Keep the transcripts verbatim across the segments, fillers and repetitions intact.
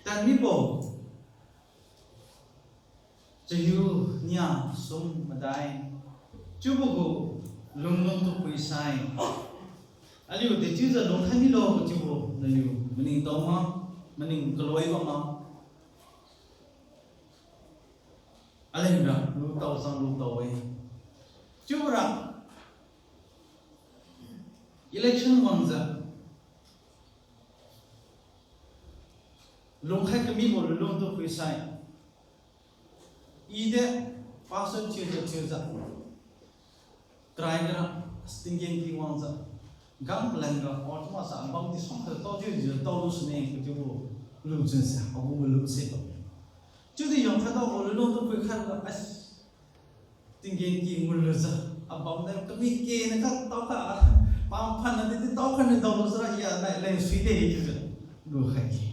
Tan mibo, chahiu nia sum madai, chiubo gu lunglung tu phuisai, aliu dechiujiu lungkhai milo chiubo naliu maningtao ma, maning kaloi bam ma. Alengra lutao sang lutao-e. Chiubora election wangjiu lungkhai kamibo lunlung tu phuisai, i de pastor thiujiu thiujiu, try gara, tinggen ki wangjiu, gang palan ga, or chiumaksa bam di suang kha tao thiujiu tao lusune kachiubo luchunse agu malumse to. Chiudi yangkhai daobo lunlung tu phuikhaiga, as, tinggen ki ngulujiu, abam de kami kena kha taokha, pamphan na di di taokha ni daolujiu ra ya nai leng suide chiujiu lukhai-e.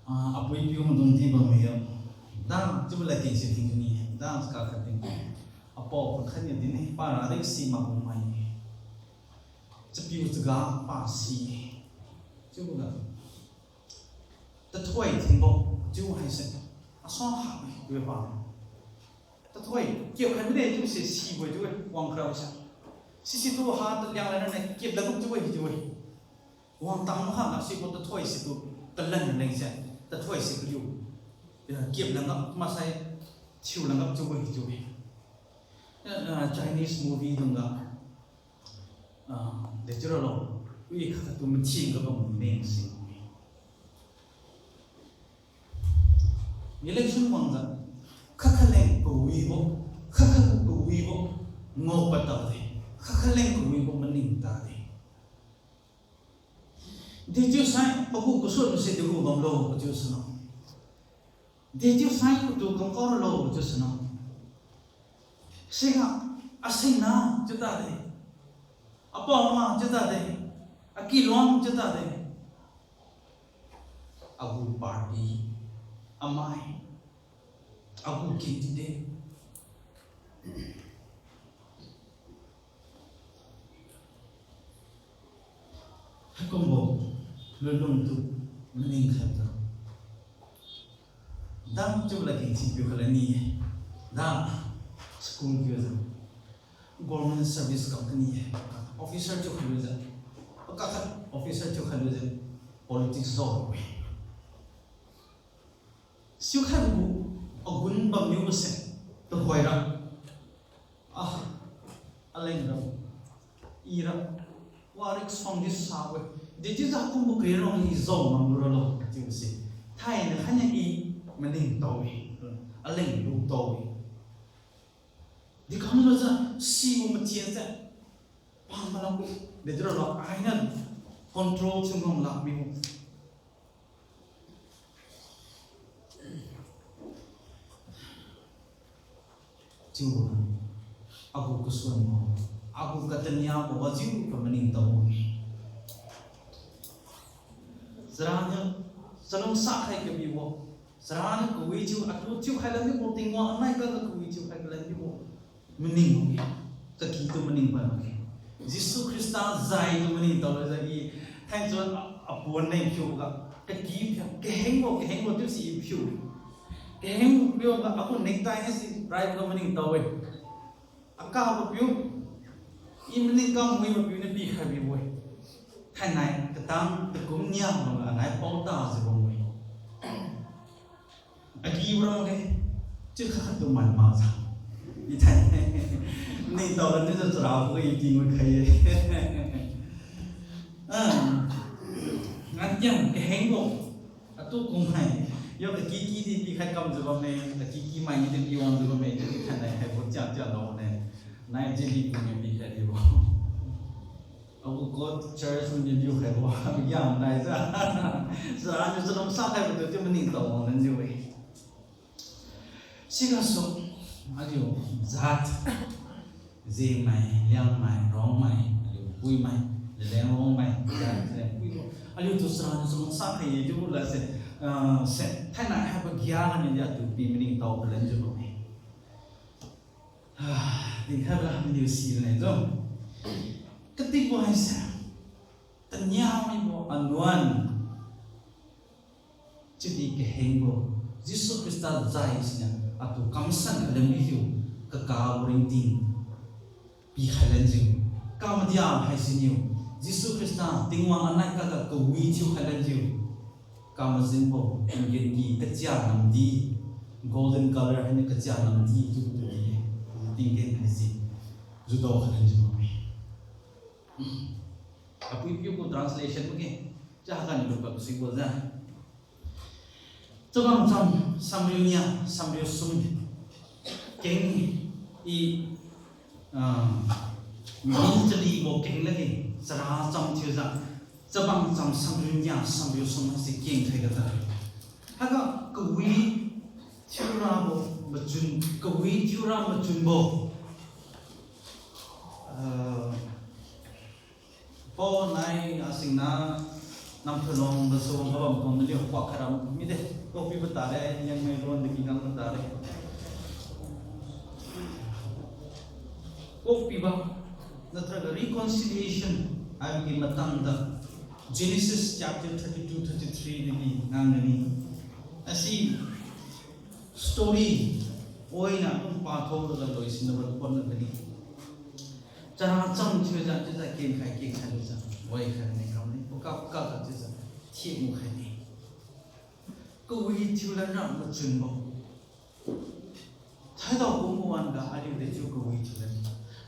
Ah, apui piu maidung di bamme yo. Da chiubo ladkeng si tingkani, da ka khat ting. Apao pakhat niu din-e, para di si makbo mai. Chapiu chaga pa si. Chiuboga tathoi thingbo chiu haise, asuang ha-e chiu-e pa. Tathoi kiap khai mide chiuse sibo-e chiu-e, wang kra se. Sisi tu ha taliang lana kiap lak chiu-e chiu-e. Wangtang makha sibo tathoi situ kalan lengse, tathoi si kaliu, eh, kiap langga maksai thiu langga chiubo-e chiu-e. Eh, eh, Chinese movie dungga, ah, de chiuralo, wi khat khat tu mathiu ga bam meng si. Election wangjiu, khat khat leng kawibo, khat khat kawibo, ngao pad tade, khat khat leng kawibo maning tade. Dechiusai pagu kasun se degu bamlo kachiu suna. Dechiusai patu kamkao ralo kachiu suna. Siga asingna chiu tade. Apao ma chiu tade. Akiluang chiu tade. Agu party, amai, agu candidate. Haikumbo lunlung tu maning khat tu, dam chiu ladkeng si piu khat lani, da school piujiu, government service kam kani, officer thiukhai lujiu, pakak khat officer thiukhai lujiu, politics do-e. Siukhaibo gu agun bamniubo se tuhoira, ah, alengra, ira, warik suang di sabo-e. Dechiujiu kumbo kariu rong i jao ngam luralo chiubo se, thainai khainiu i maningtao-e, aleng lutao-e. Dekamlujiu sibo mathiu se, pam malam, dechiuralo ainiu control thiu ngam lak mibo. Chiubo, agu kasuanbo, agu kataniabo wajiu ka maningtao-e. Chara niu chalungsa khai kamibo, chara niu kawi thiu, atu thiukhai lan mibo, Tingwang anai kaga kawi thiukhai lan mibo maning-e, kaky tu maning bam-e. Jesu Khrista jai tu maningtao lujiu i, thainai chun a, apuan leng phiuga, kaky phiu, kahengbo, kahengbo chiu si i phiu. Kahengbo piuga, agu necktie si raiboga maningtao-e. Akabo piu, i maningkam wibo piu niu pikhai bibo-e. Thainai katang takum nia bamga nai paota jiu bambo-e. Agi bra ge, chiu khat khat tu man makjiu. I thainai, maningtao lanjiu chara gu i tingmut khai-e. Ah, ngan kiang kahengbo, atu kumhai, yo kaky ky di pikhai kamjiu bamme, kaky ky mai ni di piwangjiu bamme, chiudi thainai haibo chiang chiang lone, nai jili kum niu pikhai dibo. Agu coat church niu diu khaibo, agu yang nai sa. Chara niu chalungsa khaibo tu chiu maningtao wang lanjiu-e. Sigasu, aliu jat, Zemai, Liangmai, Rongmai, aliu Puimai, Zeliangrongmai, jat, Zeliangrongmai, Puimai. Aliu tu chara niu chalungsa khai-e chiubo lase, ah, se, thainai haibo gia ganiu di atu pi maningtao kha lanjiu bamme. Ah, dinkhai bala maliu si rane jo. Katikbo haise, Kania mibo anuan. Chiudi kahengbo, Jesu Khrista zai siniu atu kamsan khalan mijiu, kakabo ringting pikhai lanjiu, kamadia haisiniu, Jesu Khrista Tingwang anai kaga kawi thiukhai lanjiu, kamajinbo, tinggen ki kachia namdi, golden color hainiu kachia namdi chiubo tu di-e, tinggen haise, judao khailanjiu bamme. Apui piu gu translation makge, chagan lu pap sibo ja. Chabang cham samriu nia, samriu sum keng i, ah, min chalibo keng lakge, chara cham thiujiu, chabang cham samriu nia, samriu sum haise kengkhai gata. Haiga kawi thiurabo machun, kawi thiura machunbo. Ah, Pao nai asingna Namthailong gasu kabam tong naliu pak khaira mide, kokpibo tare, Liangmai lon dagi ngam tare. Kokpiba, natraga reconciliation, haibagi matangda, Genesis chapter thirty-two, thirty-three dagi nganggani. Asi story oina dung patho laga loisinna ba pon lagani. Chara cham thiujiu, chiujiu kengkhai, kengkhai lujiu, waikhai ne kamne, pakak pakak ga chiujiu, thiak mukhai ne. Kawi thiulanra machunbo. Thaidao kumbo wan-ga aliu dechiu kawi thiulan.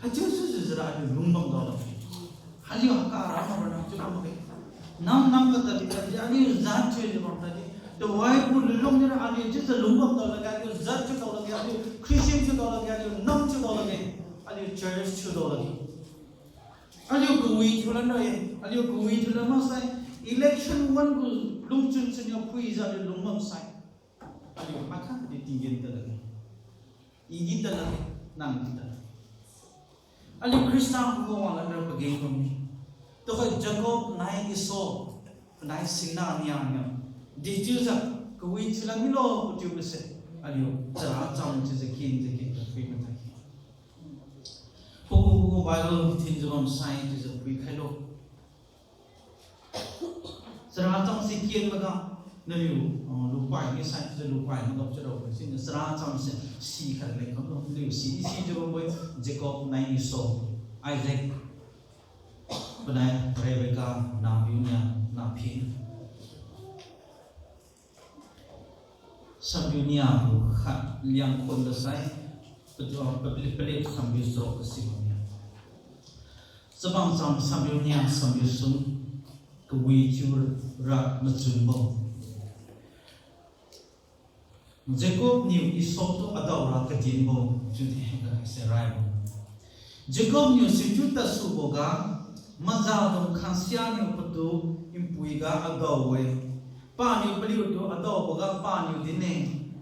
Haichiu sujiu jira aliu lungbam daolakge. Aliu haka ra ma rana chiu bamge. Nam nam ga tadi tadi aliu jat thiujiu bam tadi. Tuhoi gu lulung nira aliu chiujiu lungbam daolakge, aliu jat thiu daolakge, aliu Christian thiu daolakge, aliu nam thiu daolakge, aliu church thiu daolakge. Aliu kawi thiulan ra-e, aliu kawi thiulan maksai, election wan gu lungchun siniu phuijiu aliu lungbam sai. Aliu makha di tinggen talakge. Idi talakge, nangdi talakge. Aliu Khrista khuga wanglanra pageng bamme. Tuhoi Jacob nai Esau, panai singna nia niu, dechiujiu kawi thiulan milo kachiubose, aliu chara cham chiujiu kenjiu kenjiu phui mathai. Pagu pagu Bible thinjiu bamsai chiujiu phuikhailo. Chara chamse kenmaga, naliu, ah, lupai misai chiujiu lupai maga chiurabo siniu chara chamse sikhai leng kamlo, naliu si, sijiu bambo-e, Jacob nai Esau, Isaac, panai Rebecca, napiu nia, napi. Samriu nia gu khat Liangkhun ga sai, patu, ah, pali, pali samriu charuk ga si bamme. Chabang cham samriu nia samriu sum, kawi thiura machunbo. Jacob niu Esau tu adaora kadinbo, chiudi haiga haise raibo. Jacob niu sichiu tadsuboga, mazadung khangsia niu patu npuiga adao-e. Paniu paliutu adaoboga paniu din-e,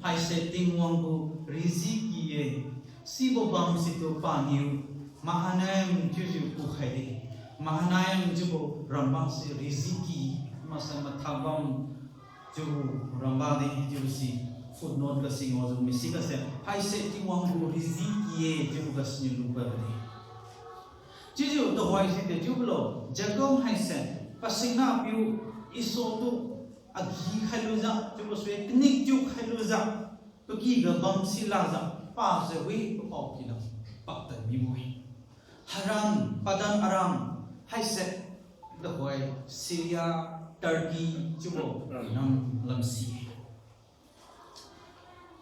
haise Tingwang gu riziki-e. Sibo bam situ paniu Mahanaim chiujiu kukhaide. Mahanaim chiubo ramba se riziki, maksai mathak bam chiubo ramba de chiubo si footnote ga si ngaojiu mi sigase, haise Tingwang gu riziki-e chiubo ga siniu lupad bamde. Chiujiu tuhoi side chiubo lo, Jacob haise, pasingna piu Esau tu agi khailujiu, chiubo sui kanik chiu khailujiu, pakyga bam si lakjiu, pase wi papao kina, paktad mibo-e. Haran, Padan Aram, haise, tuhoi, Syria, Turkey, chiubo, nam lamsi.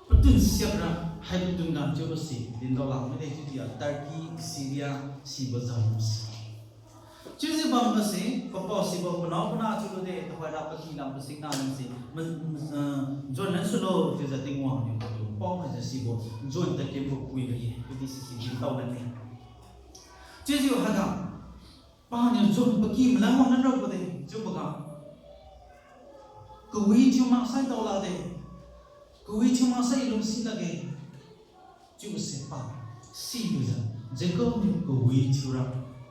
Patun siakra, hai patun ga chiubo si, dindao lak mide chiudi a Turkey, Syria, sibo jam si. Chiujiu bamga se, papao sibo panao pana chiulude, tuhoira paki lam pasingna lam se, ma, ma, ah, juan lan sulo, chiujiu Tingwang niu patu pao haijiu sibo, juan tadkenbo pui lagi, chiudi sisi dintao lane. Chiujiu haiga, paniu juan paki malan wang lan rabo de, chiuboga. Kawi thiu maksai dao lakde, kawi thiu maksai lungsi lakge. Chiubo se pa, silujiu, Jacob niu kawi thiura,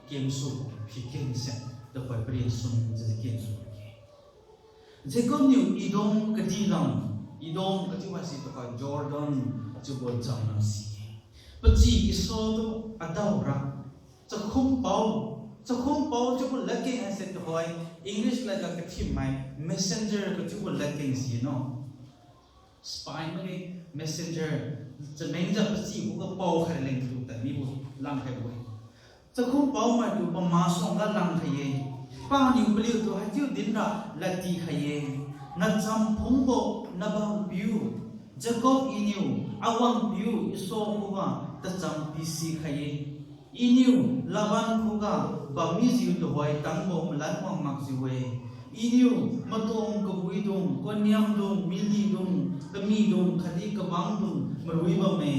kemsu, phi kengse, tuhoi pariak sum jiu kemsu lakge. Jacob niu Edom kadih lam, Edom kachiu haise tuhoi Jordan, chiubo jam lam si-e. Pachi Esau tu adaora, chakhumpao, Chakhumpao chiubo ladkeng haise tuhoi English ladga kathimmai messenger kachiubo ladkeng si no. Spy makge, messenger, chamengjiu pachiboga paokhai leng tu tadmibo langkhaibo-e. Chakhumpao maitu pamasuangga langkhai-e. Paniu paliutu haichiu dinra ladtikhai-e. Nacham phungbo nabangpiu Jacob Iniu awangpiu Esau khuga tacham pisikhai-e. Iniu Laban khuga bammijiu tuhoi tangbo malan wang makjiu-e. Iniu matong kabuidung, koniamdung, milidung, kamidung khatdi kabangdung marui bamme.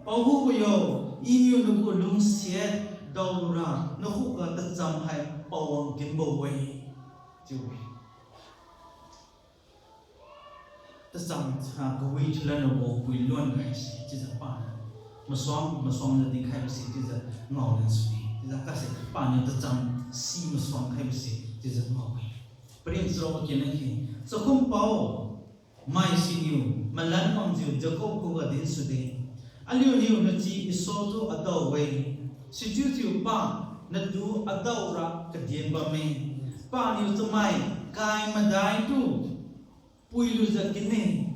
Paohubo yo, Iniu nagu lungsiat daolura nakhuga tacham hai paowang kinbo-e, chiu-e. Tacham, ah, kawi thiulan rabo pui luan khaise chiujiu paniu masuang masuangjiu dinkhaibo se chiujiu ngao lan sune. Chiujiu kase paniu tacham si masuang khaibo se chiujiu ngao-e. Paren charuk ken lakge, chakhumpao mai siniu malan wangjiu Jacob khuga dinsude, Aliuniu nachi Esau tu adao-e, sichiujiu pa natu adaora kadin bamme. Paniu chamai kai madaitu puilujiu kinne.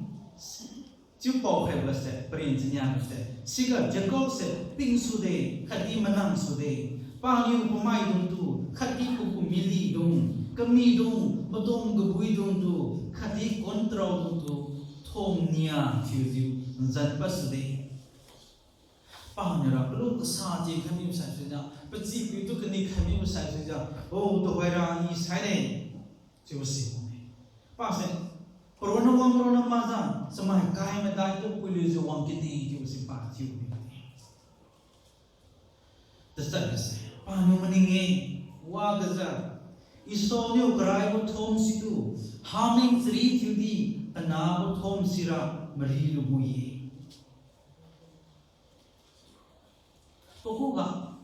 Chiu paokhaibo gase paren chania gase, siga Jacob se pingsude khatdi manangsude. Paniu pamaidungtu khatdi pagu milidung, kamidung, matong kabuidungtu khatdi kontraodungtu thomnia thiujiu nzan padsude. Paniura kalu kasa tienkhai mibo saisuijiu, pachipiutu kani khai mibo saisuijiu, o, tuhoira I saine, chiubo si bamme. Pase paronna wang, paronna makjiu chamai kai madaitu puilujiu wang kinne chiubo si pa chiu-e. Tachat gase paniu maning-e, wagajiu Esau niu karaibo thom situ hameng chari thiudi panahbo thom sira mari lubo-e. Pakhuga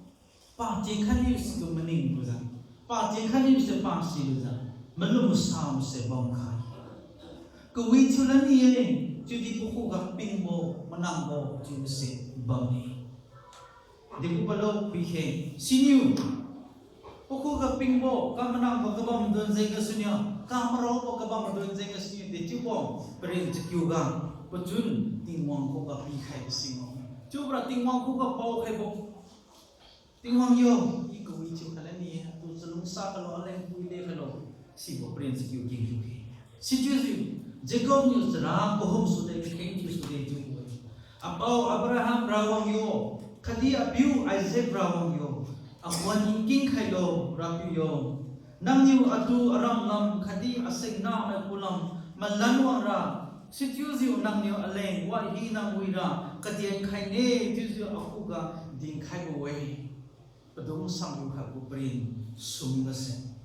pa tienkhai niu situ maning lujiu, pa tienkhai niu se pa silujiu, malum masabo se bamkhai. Kawi thiulan ni-e, chiudi pakhuga pingbo manangbo chiubo se bamme. Deku palo phuikhe, siniu pakhuga pingbo kamanangbo kabamdon jeng gasuniu, kamaraobo kabamdon jeng gasuniu dechiubo paren chakiuga pachun Tingwang khuga pikhaibo si ngao-e. Chiubora Tingwang khuga paokhaibo, Tingwang yo, I kawi thiukhai lan ni-e, atu chalungsa khailo, aleng pui le khailo, sibo paren chakiu kengkiu-e. Sichiujiu Jacob niu chara kahumsude, kakheng thiusude chiubo-e. Apao Abraham Rawang yo, khatdi apiu Isaac Rawang yo, akhuan nkingkhailo, Rapiu yo. Nangniu atu aramlam khatdi asengna mai kulam malan wangra, sichiujiu nangniu aleng wahina wira katienkhai ne chiujiu akhuga dinkhaibo-e. Padung samlu khatgu paren sumgase,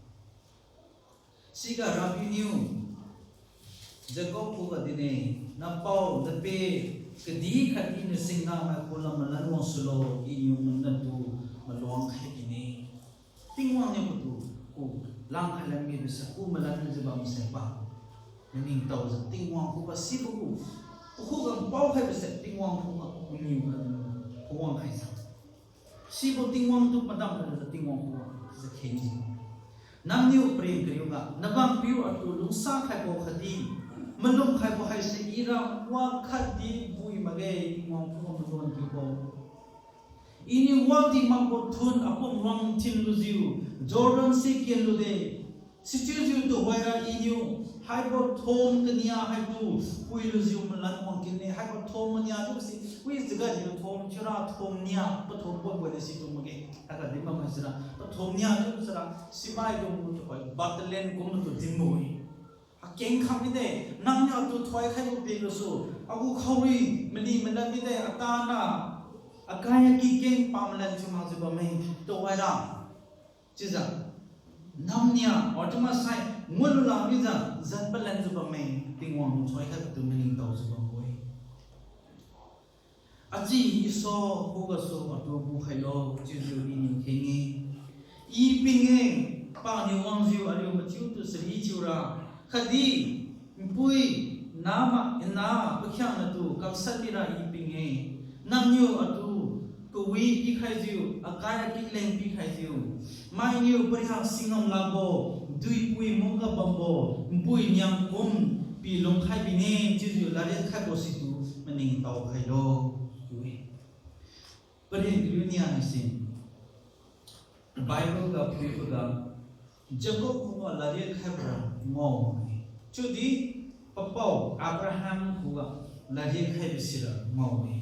siga Rapiu niu Jacob khuga dinne, napao nape kadi khatdi nasengna mai kulam malan wangsulo, Iniu natu maluang khai bine. Tingwang niu patu ku langkhai lan mibose ku malanjiu bamse pa maningtaojiu Tingwang khuga sibo gu, pakhuga paokhaibo se Tingwang khuga mangiu kha, wang khaijiu sibo Tingwang tu padam khajiu Tingwang khuga jiu khengjiu, nangniu paren kariuga nabangpiu atu lungsa khaibo khatdi malum khaibo haise ira wakhatdi bui makge, Tingwang khuga maluan kiubo. Iniu wadi makbo thun apum wang thinlujiu Jordan se kenlude. Sichiujiu tuhoira Iniu haibo thom kania haitu puilujiu malan wang kinne, haibo thom kania chiubo si wi chaga niu thom thiura thom nia, pathom poi poi de situ makge. Haiga din bam haisira pathom nia chiubo sira simaidung gu tuhoi battalion kumtu dinbo-e. Akeng kham mide, nangniu atu thoikhaibo penglusu, agu khaorui mali malan mide, atana akai aki keng pamalan thiu makjiu bamme, tuhoira. Chiujiu namnia, or chiumasai, ngut lula mijiu zan palanjiu bamme, Tingwang thoikhaibo tu maningtaojiu bambo-e. Achi Esau khugasu atu gukhailo chiujiu Iniu kheng-e. I ping-e, paniu wangjiu aliu mathiutu chari thiura, khatdi npui, nama, ina, pakhiangnatu kamshat mira I ping-e. Nangniu atu kawi pikhaijiu, akai akileng pikhaijiu, mainiu pariak singam lakbo, duipui mungga bambo, npui niang kum pilung khai bine chiujiu ladriat khaibo situ maningtao khailo chiu-e. Paren kariu nia haise Bible ga phuiboga, Jacob khuga ladriat khaibo ngao-e. Chiudi papao Abraham khuga ladriat khaibo sira ngao-e.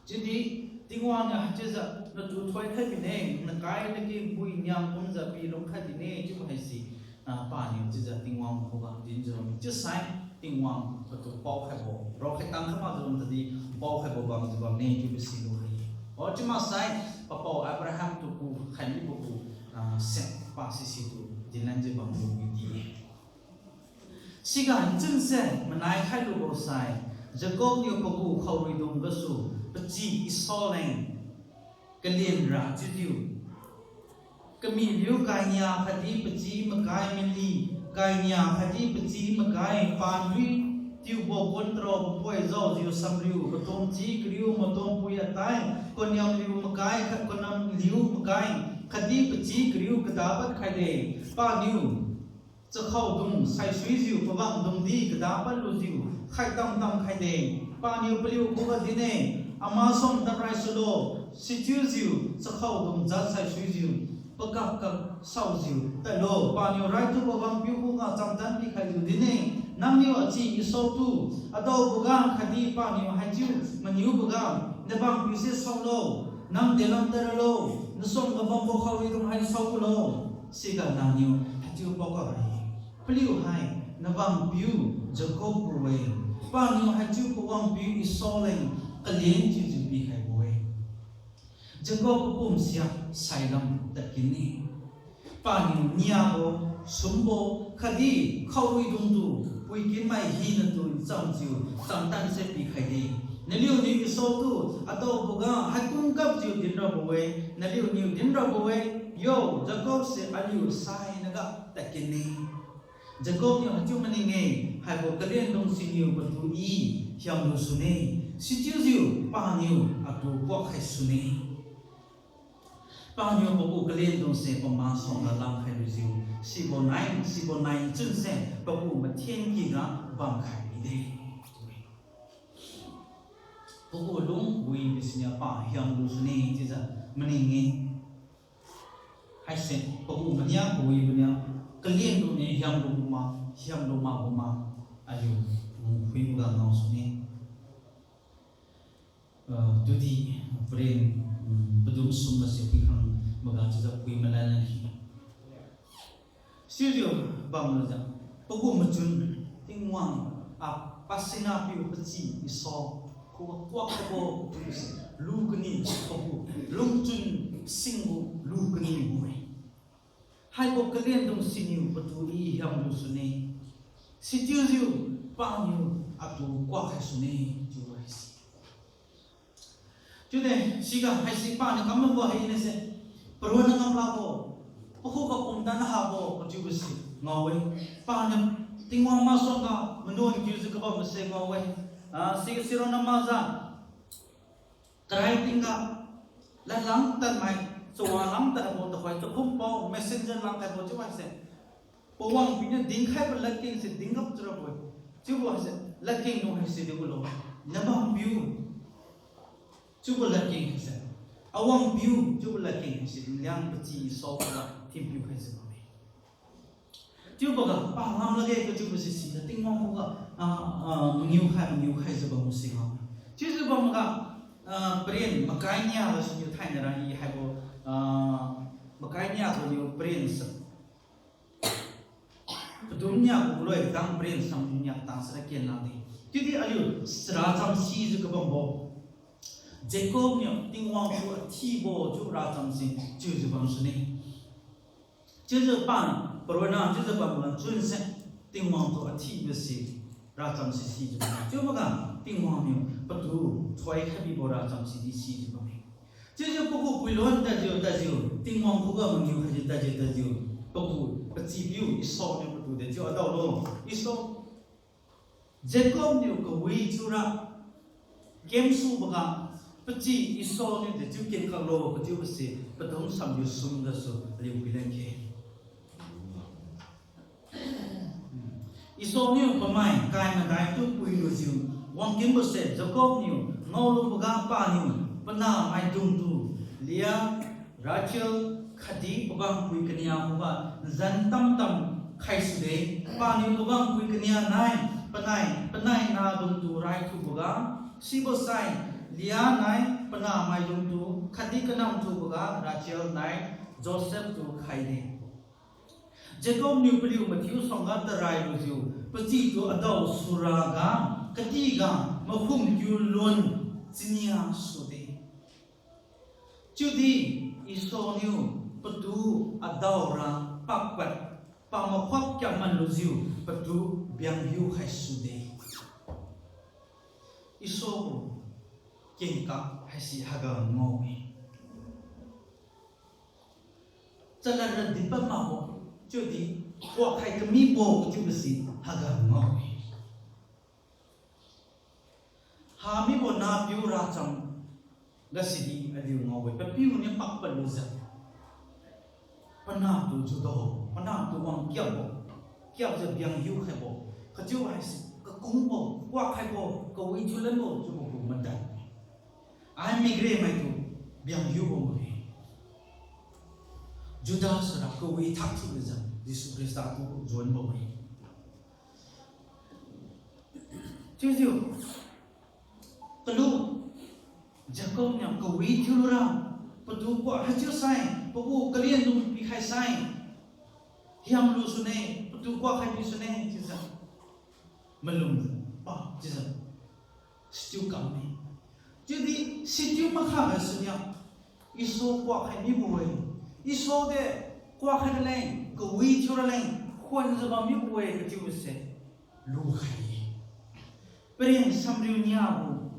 Chiudi Tingwang niu haichiujiu natu thoikhai bine, nakai naki npui niang kumjiu pilung khai bine chiubo haise, ah, paniu chiujiu Tingwang khuga dinjiu bamme. Chiusai Tingwang patu paokhaibo, raokhai tang kha makjiu bam tadi paokhaibo bamjiu bamme chiubo silu hai-e. O chiu maksai, papao Abraham tu kukhai mibo gu, ah, se pa sisitu dinlanjiu bambo widi-e. Siga nchunse manai khailubo sai, Jacob niu pagu khaoruidung gasu, pachi Esau leng kalianra chiujiu, kamiliu kainia khatdi pachi makai, mali kainia khatdi pachi makai, panrui tiubo kon tarao papoi jaojiu samriu, matomchi kariu, matompui atai, koniamliu makai khat, koniamliu makai khatdi pachi kariu kadapad khaide. Paniu chakhaodung saisuijiu, pabamdungdi kadapad lujiu khaitam tam khaide. Paniu paliu khuga dinne, amasuang tadrai sulo, sichiujiu chakhaodung jat saisuijiu, pakak kak saojiu tadlo. Paniu raitubo wangpiu khuga chamtan pikhaijiu dinne, nangniu achi Esau tu adaoboga khatdi paniu haichiu maniuboga, nabampiuse saolo, nang delam tadralo, nasuangga bambo khaoruidung hai saolo. Siga nangniu haichiu paokak ra-e. Paliu hai nabampiu Jacob gu-e, paniu haichiu pawangpiu Esau leng kalen chiujiu pikhaibo-e. Jacob papum sia sailam tadkinne. Paniu niabo, sumbo khatdi khaoruidungtu puikinmai hinatu nchamjiu chamtanse pikhaide. Naliuniu Esau tu adaoboga haikum kapjiu dinrabo-e, naliuniu dinrabo-e, yo, Jacob se aliu sainaga tadkinne. Jacob niu haichiu maning-e, haibo kaliandung siniu patu I hiamlu sune, sichiujiu paniu atu kuakkhai sune. Paniu pagu kaliandungse pamasuangga langkhai lujiu, sibo nai, sibo nai nchunse pagu mathen kiga bamkhai mide. Pagu lungwibo siniu pa hiamlu sune chiujiu maning-e. Haise pagu mania kawibo niu kaliandung niu hiamlu ma, hiamlu makbo ma, aliu, mm, phuiboga ngao sune. Ah, tudi, paren, mm, padum sum gase phuikhang maga chiujiu phui malan lan hi. Sichiujiu bamlujiu, pagu machun, Tingwang, ah, pasina piu pachi Esau khuga kuak khaibo chiubose lu kani, pagu lungchun singbo lu kani bo-e. Haibo kaliandung siniu patu I hiamlu sune, sichiujiu paniu atu kuakkhai sune, chiubo haise. Chiude, siga haise paniu kambo hainase, paronna ngam lakbo, pakhuga pumtan habo kachiubose ngao-e. Paniu Tingwang masuangga manuan kiujiu kabambose ngao-e. Ah, si, sironna makjiu karai tingga, ladlang tadmai, chawa lang tadbo tuhoi, chakhum pao, messenger langkhaibo chiubo haise, pawangpiu niu dinkhaibo ladkengse dingkhap chiurabo-e. Chiubo haise, ladkeng dung haise digulo, nabampiu chiubo ladkeng haise, awangpiu chiubo ladkeng haise, Liang pachi Esau khuga thinpiu khaijiu bamme. Chiuboga pa ngam lakge kachiubose siniu Tingwang khuga, ah, ah, mangiu khai, mangiu khaijiu bamse ngam. Chiujiu bamga, ah, paren makai nia gasuniu thainai ra I haibo, ah, makai nia ganiu paren sa, padum nia gu loi tang paren samniu nia tang sara ken lakde. Chiudi aliu racham sijiu kabambo, Jacob niu Tingwang tu athibo chiu rachamse chiujiu bam sune. Chiujiu pa, paronna chiujiu bam lanchunse, Tingwang tu athibose rachamse sijiu bamme. Chiuboga Tingwang niu patu thoikhai bibo rachamse di sijiu bamme. Chiujiu pagu puilon tadjiu tadjiu, Tingwang khuga mangiu khaijiu tadjiu tadjiu, pagu pachipiu Esau niu patu de chiu adaolo. Esau, Jacob niu kawi thiura, kemsuboga, Pachi Esau niu dechiu kengkhaklo kachiubose padun samniu sum gasu aliu phuilan khe. Esau niu pamai kai madaitu puilujiu wangkinbose Jacob niu ngaoluboga paniu panahmaidungtu Leah, Rachel khatdi pabangpui kania khuga zan tamtam khaisude. Paniu pabangpui kania nai panai, panai nahdungtu raithuboga, sibosai Leah nai panahmaidungtu khatdi kanamthuboga Rachel nai Joseph tu khaide. Jacob niu paliu mathiu suangga tarai lujiu pachitu adao suraga, katiga makhum kiu lun chinia sude. Chiudi Esau niu patu adaora pakpad, pamakhuak kiaman lujiu patu bianghiu khaisude. Esau gu kengkak haise haiga ngao-e. Chalad ra dinpad makbo, chiudi kuak khai kamibo kachiubose haiga ngao-e. Hamibo nahpiu racham gasidi aliu ngao-e, papiu niu pakpad lujiu panahtu judao, panahtu wang kiapbo, kiapjiu bianghiu khaibo, kachiu haise kakungbo, kuak khaibo, kawi thiulanbo chiubo gu madan. Ai migre maitu bianghiubo makge. Judah sira kawi thak thiulujiu Jesu Khrista tu jonbo-e. Chiujiu kalu Jacob niu kawi thiulura, patu kuak haichiusai, pagu kaliandung pikhaisai, hiamlu sune, patu kuak khai mi sune chiujiu malum pa chiujiu sichiu kamme. Chiudi sichiu makha gasuniu Esau kuak khai mibo-e. Esau de kuak khai raleng, kawi thiu raleng, khuanjiu bam mibo-e kachiubose lukhai-e. Paren samriu niabo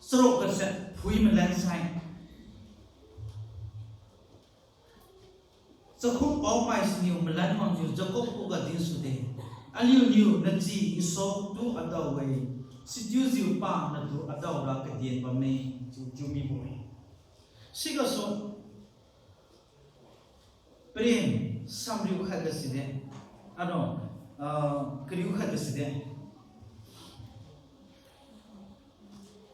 charuk gase phui malan sai, chakhup paomai siniu malan wangjiu Jacob khuga dinsude, aliuniu nachi Esau tu adao-e, sichiujiu pa natu adaora kaden bamme, chiu chiu mibo-e. Sigasu paren samriu khat gaside, ano, ah, kariu khat gaside.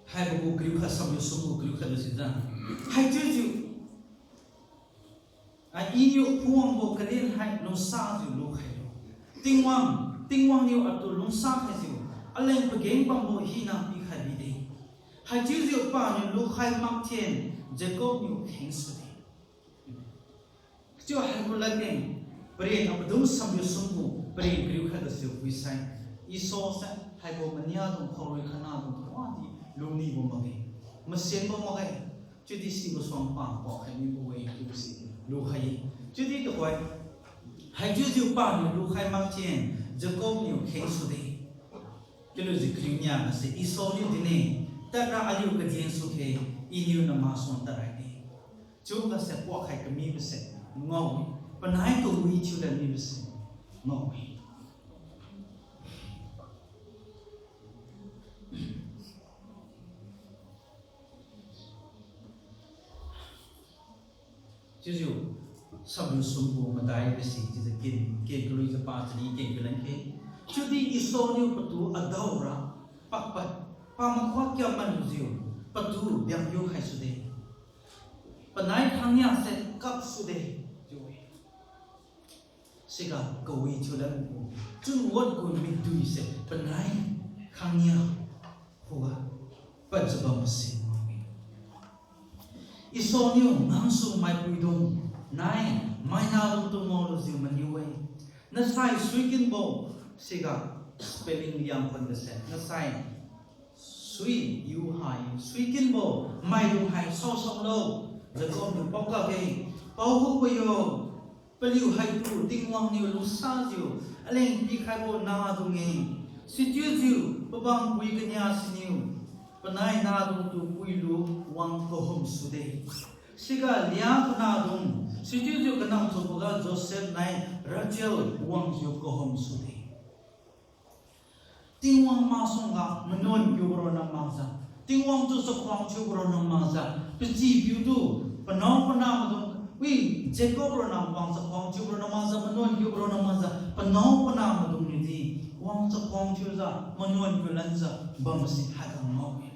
Haibo gu kariu khat, samriu sum gu kariu khat gaside. Haichiujiu a, iniu phuangbo kalen hai lungsajiu lukhailo. Tingwang, Tingwang niu atu lungsa khaijiu aleng pageng bambo hina pikhai bide. Haichiujiu paniu lukhai makthen Jacob niu khengsude. Chiu haibo ladkeng, paren apadun samriu sum gu paren kariu khat gase phuisai, Esau se haibo maniadung khaorui khanadung wadi lunibo makge, masenbo makge. Chiudi sibo suang pa kuak khai mibo-e chiubo si lukhai-e. Chiudi tuhoi, haichiujiu paniu lukhai makthen Jacob niu khengsude. Chiulujiu kariu nia gase Esau niu dinne, tadra aliu kaden sukhe, iniu namasuang tadra-e. Chiu gase kuak khai kamibose ngao-e, panai kawi thiulan mibose ngao-e. Chiujiu samriu sum gu madai gase chiujiu ken, ken kaluijiu pa chani ken kalan khe. Chiudi Esau niu patu adaora pakpad, pamakhuak kiaman lujiu patu bianghiu khaisude. Panai khangnia se kapsude chiu-e. Siga kawi thiulan gu, chunwat gu mikdui se panai khangnia khuga padjiu bam masi ngao-e. Esau niu ngamsu maipuidung nai, mainadungtu ngaolujiu maniu-e. Nasai suikinbo, siga spelling liang pon gase, nasai sui, yu hai, suikinbo maidung hai saosaolo, Jacob niu paokakge, paohubo yo, paliu haitu Tingwang niu lungsajiu aleng pikhaibo nahdung-e, sichiujiu pabangpui kania siniu panai nahdungtu puilu wang kahum sude. Siga Leah kanadung, sichiujiu kanamthuboga Joseph nai Rachel wangjiu kahum sude. Tingwang masuangga manuan kiubo ronna makjiu, Tingwang tu chakhuang thiubo ronna makjiu, pachipiu tu, panao panah maidung, wi, Jacob ronna wang chakhuang thiubo ronna makjiu, manuan thiubo ronna makjiu, panao panah maidung niudi, wang chakhuang thiujiu, manuan kiu lanjiu bamse haiga ngao-e.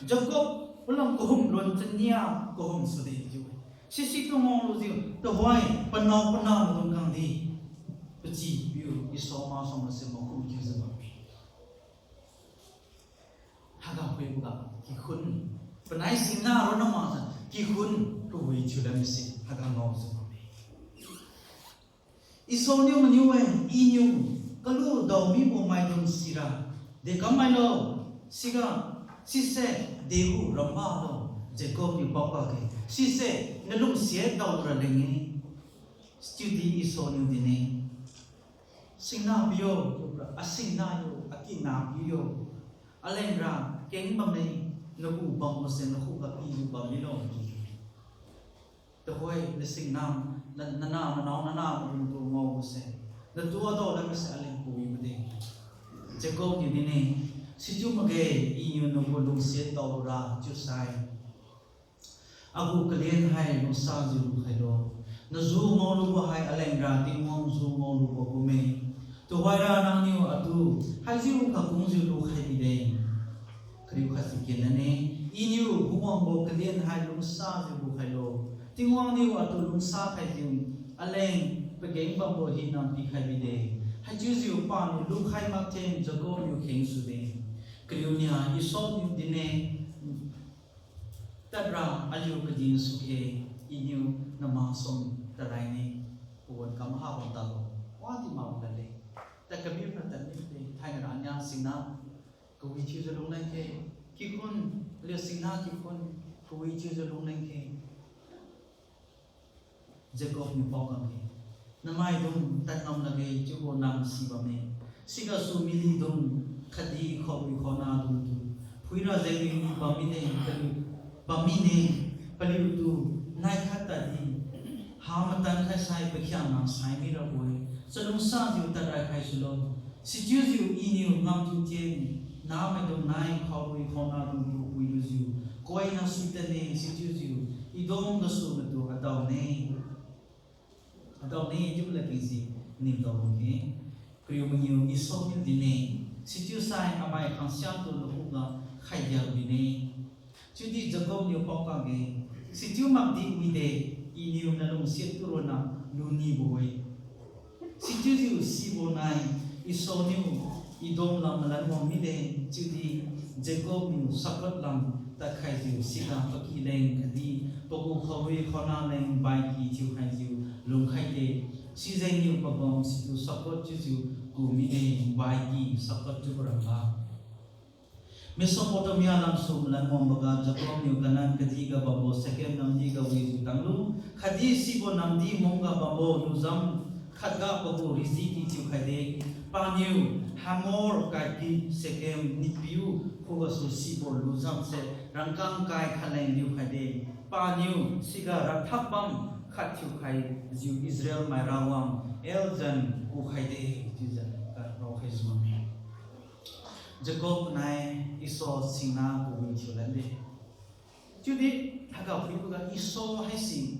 Jacob, palam kahum lun chania kahum sude chiu-e. Sisi tu ngaolujiu, tuhoi, panao panah maidung khangdi, pachipiu Esau masuangse makum kiujiu bamme. Haiga phuiboga kikhun, panai singna ronna makjiu kikhun kawi thiulan misi haiga ngaojiu bamme. Esau niu maniu-e, iniu kalu daomibo maidung sira dekam mailo, siga, sise dehu rambalo, Jacob niu paokakge, sise nalungsiat daora leng-e. Sichiudi Esau niu dinne, singna piu, asingna yo, akina piu yo, alengra keng bamme, nagu bambose nakhuga pijiu bam milo. Tuhoi nasingna, na, nanah, nanao, nanah maidungtu ngaobose, natu adao lanbose aleng kawibo de. Jacob niu dinne, sichiu makge, iniu nagu lungsiat daora chiusai, agu kalen hai lungsajiu lukhailo. Naju ngaolubo hai alengra Tingwang ju ngaolubo kumme. Tuhoira nangniu atu haijiu kakungjiu lukhai bide. Kariu khatsi kenlane, iniu Tingwang gu kalen hai lungsajiu lukhailo. Tingwang niu atu lungsa khaijiu aleng pageng bambo hina pikhai bide. Haichiujiu paniu lukhai makthen Jacob niu kheng sude. Kariu nia Esau niu dinne, tadra aliu kadin sukhe, iniu nama sum taraine, pawan kam ha bam talo, wadi mak lale. Tad kamiu ra tadmi de, thainara nia singna kawi thiujiu lungleng khe, kikhun, aliu singna kikhun, kawi thiujiu lungleng khe. Jacob niu paokakge, namaidung tad ngam lakge chiubo nang sibamme. Sigasu milydung khatdi khaorui khaonadungtu phuira jengniu bam mine, paliu, bam mine, paliutu naikhat tadi ha matan khaisai pakhiangna sai mirabo-e. Chalungsajiu tadrai khaisulo. Sichiujiu iniu ngamthiu tien namaidung nai khaorui khaonadungtu puilujiu koina suitadne, sichiujiu Edom gasu natu adaone. Adaone chiubo ladkengse ningtao lungkhe. Kariu maniu Esau niu dinne, sichiusai amai khangsiatu nakhuga khaidiak bine. Chiudi Jacob niu paokakge, sichiu makdi wide, iniu nalungsiat tu ronna lunibo-e. Sichiujiu sibo nai Esau niu Edom lam malan wang mide, chiudi Jacob niu Succoth lam tadkhaijiu siga paky leng khatdi pagu khaorui khaona leng baiki thiukhaijiu lungkhaide. Sijengniu pabam situ Succoth chiujiu ku mide, baiki Succoth chiubo ramba. Mesopotamia lamsu malan wangboga Jacob niu Canaan kadihga bambo Shechem namdiga wijiu tanglu, khatdi sibo namdi mungga bambo lujam khatga pagu Rizph pi thiukhaide. Paniu Hamor kaiphi Shechem nipiu khugasu sibo lujamse rangkang kai khatleng liukhaide. Paniu siga rathak bam khat thiukhaijiu Israel mai rawang Elzan kukhaide, chiujiu karaokhaijiu bamme. Jacob nai Esau singna kawi thiulande. Chiudi haiga phuiboga Esau haise,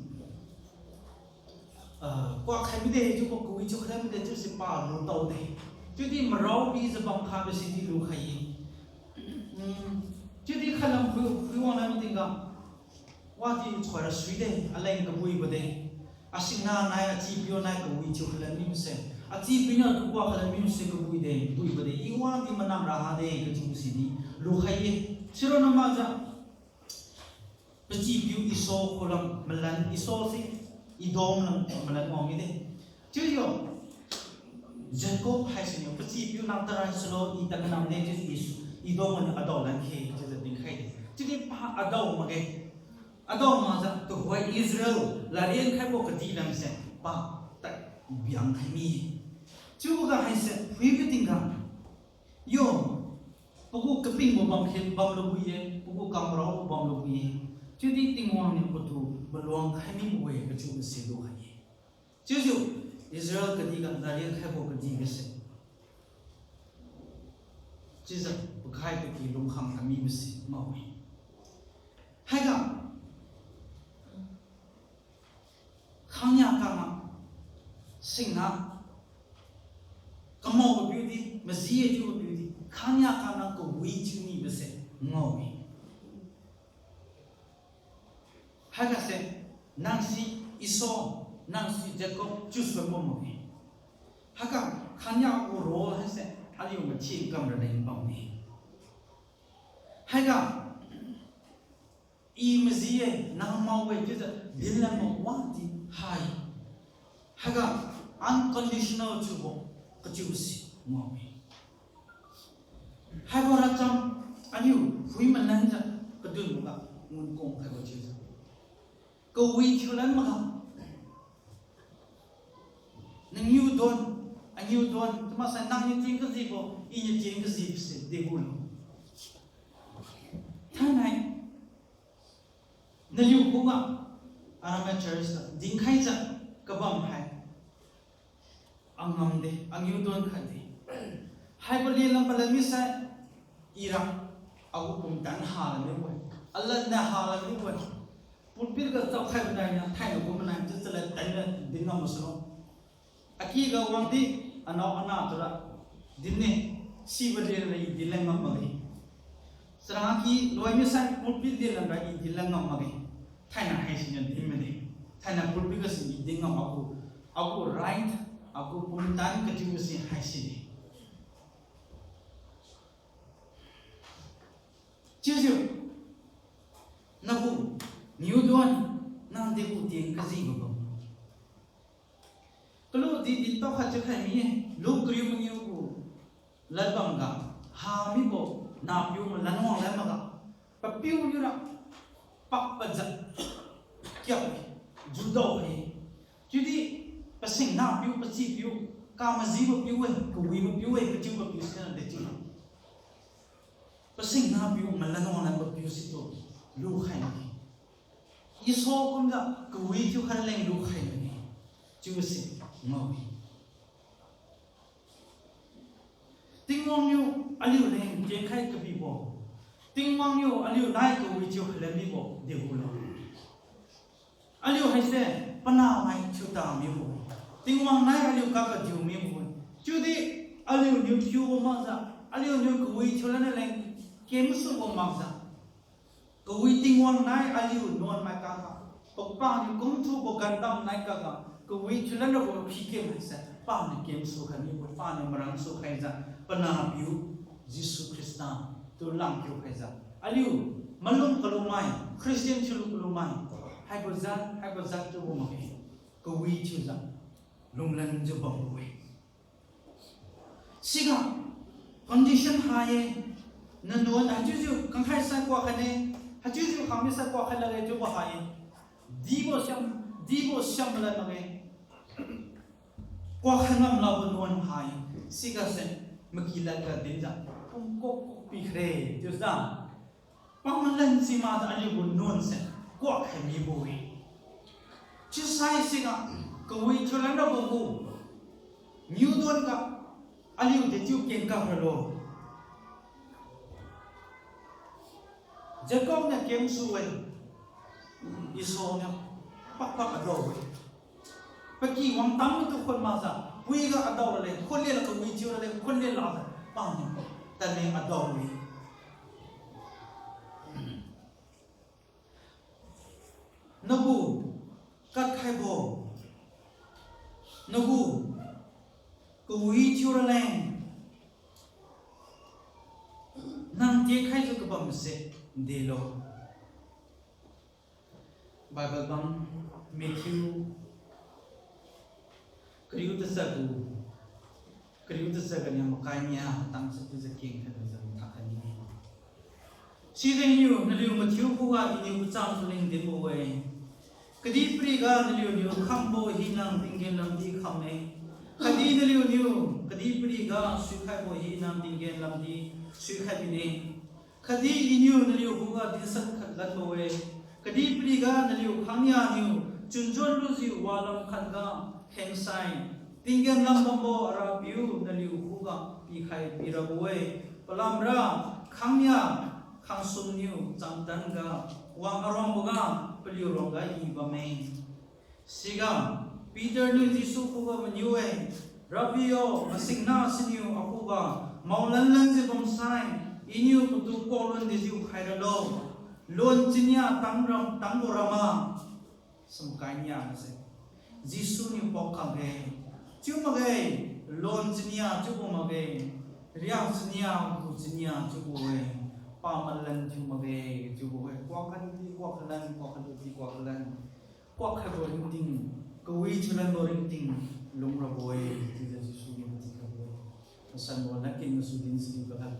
ah, kuak khai mide, chiubo kawi thiu khai mide, chiuse pa lutao de. Chiudi marao pijiu bamkhaibo sidi lukhai-e. Mm, chiudi khatlam phui, phuiwang lan tingga wadi thoira suide, aleng kawibo de. Asingna nai, achipiu nai kawi thiu khalan mibose, achipiu niu atu kuak khalan mibose kawi de, kawibo de. I wadi manang raha de kachiu sidi lukhai-e. Sironna makjiu pachipiu Esau khulam malan, Esau se Edom lam malan wang mide. Chiujiu Jacob haisiniu pachipiu nang tarai sulo, I tad kanamne chiu Esau, Edom aniu adao lan khe chiujiu dinkhai de. Chiudi pa adao makge. Adao makjiu tuhoi Israel ladriat khaibo kadih lamse pa tad biang khai mi. Chiuboga haise phuibo tingga yo, pagu kapingbo bam khe bamlu wi-e, pagu kamraobo bamlu wi-e. Chiudi Tingwang niu patu maluang khai mibo-e kachiubo se lukhai-e. Chiujiu Israel kadihga ladriat khaibo kadih gase chiujiu pakhai paky lungkhang khai mibo se ngao-e. maji-e chiubo piudi, khangnia kangna kawi thiu nibo se ngao-e. Haiga se, nang si Esau, nang si Jacob chiusu bam makge. Haiga, khangnia gu role haise, aliu mathiu kam raleng bamme. Haiga, I maji-e, nang mao-e chiujiu dinlan mak wadi hai. Haiga unconditional chiubo kachiubo si ngao-e. Haibo racham aliu phui malanjiu kadunboga ngun kang khaibo chiujiu, kawi thiulan maga, nangiu don, angiu don chiu maksai nangniu tien kajibo, iniu tien kajibo se degulo. Thainai naliu khuga, aramai church ga dinkhaijiu kabam hai, angamde, angiu don khatde. Haibo lenlam palan misai, ira, agu pumtan hala mibo-e, alanna hala mibo-e. Pulpit ga chaokhaibo nainiu thainai kum manai chiu chalad tadra din ngam masulo. Akiga wangdi, anao ana tura dinne, sibo lira i dinlan ngam makge. Chara aki loi misai pulpit lenlamra i dinlan ngam makge. Thainai haisiniu din made. Thainai pulpit gasi i din ngam agu, agu right, agu pumtan kachiubo si haisine. Chiujiu, nagu, niu duan, nang degu tien kajibo bam. Kalu di dintao khat chiukhai mi-e, Luke kariu mangiu gu ladbam ga, ha mibo, nahpiu malan wanglan maga, papiu niura, pak pajat, kiak-e, judao-e. Chiudi, pasing nahpiu, pachipiu, kamajibo piu-e, kawibo piu-e, kachiubo piu sina dechiu. Pasing nahpiu malan wanglanbo piu situ lukhai mane. Esau kumjiu kawi thiukhai leng lukhai mane. Chiubo si ngao-e. Tingwang niu aliu leng tienkhai kabibo, Tingwang niu aliu nai kawi thiukhai leng mibo degulo. Aliu haise panamai thiuta mibo-e. Tingwang nai aliu kakadiu mibo-e. Chiudi aliuniu kiubo makjiu, aliuniu kawi thiulan leng kemsubo makjiu, kawi Tingwang nai aliu nuanmai kaga, papa niu kumthubo gandam nai kaga, kawi thiulan rabo phikem haise paniu kemsu khai mibo, paniu marangsu khaijiu, panahpiu Jesu Khrista tu langkiu khaijiu, aliu malum kalumai, Christian thiulu kalumai, haibo jat, haibo jat chiubo makge, kawi thiujiu lunglanjiu bambo-e. Siga condition ha-e, nanuan haichiujiu kangkhai sai kuak khaine, haichiujiu khangmi sai kuak khai lakge chiubo ha-e. Dibo siam, dibo siam lan makge. Kuak khai ngam lakbo nuan ha-e. Sigase maky ladga dinjiu pumkok kok pikhai chiujiu, pamalan simakjiu aliugu nuanse kuak khai mibo-e. Chiusai siga kawi thiulan rabo gu niu duan ga aliu dechiu kengkak ralo. Jacob niu kemsu-e, Esau niu pakpak adao-e. Paky wangtang tu khun makjiu, puiga adao raleng, khunle la kawi thiu raleng, khunle lajiu paniu tadleng adao-e. Nagu katkhaibo, nagu kawi thiu raleng, nang tienkhaijiu kabamse delo. Bible bam Matthew kariu tachat gu, kariu tachat ganiu makai nia tang sa chiujiu kengkhai lujiu mathak khai mine. Sijengniu naliu mathiu khuga Iniu kacham phuling dinbo-e. Kadihpiriga naliuniu khambo hina tinggen lamdi khamme, khatdi naliuniu kadihpiriga suikhaibo hina tinggen lamdi suikhai bine. Khatdi Iniu naliu khuga dinsan khat lanbo-e, kadihpiriga naliu khangnia niu chunjuan lujiu walam khatga khengsai, tinggen lam bambo Arapiu naliu khuga pikhai pirabo-e. Palamra khangnia khangsumniu chamtanga wang aruangboga paliu ruangga I bamme. Siga Peter niu Jesu khuga maniu-e, Rabbi yo, masingna siniu akhuga maolan lanjiu bamsai, iniu patu kuak lun dejiu khai ralo. Lon chinia tang ram, tangbo rama. Samkai nia mase. Jesu niu paokakge. Chiu makge, lon chinia chiubo makge. Riak chinia, gu chinia chiubo-e. Pamalan thiu makge, chiubo-e. Kuak khatdi kuak khalan, kuak khatdi kuak khalan. Kuak khatbo ringting, kawi thiulanbo ringting, lung rabo-e, chiujiu Jesu niu mati kabo-e. Masanbo ladkeng gasu din sidi kakhat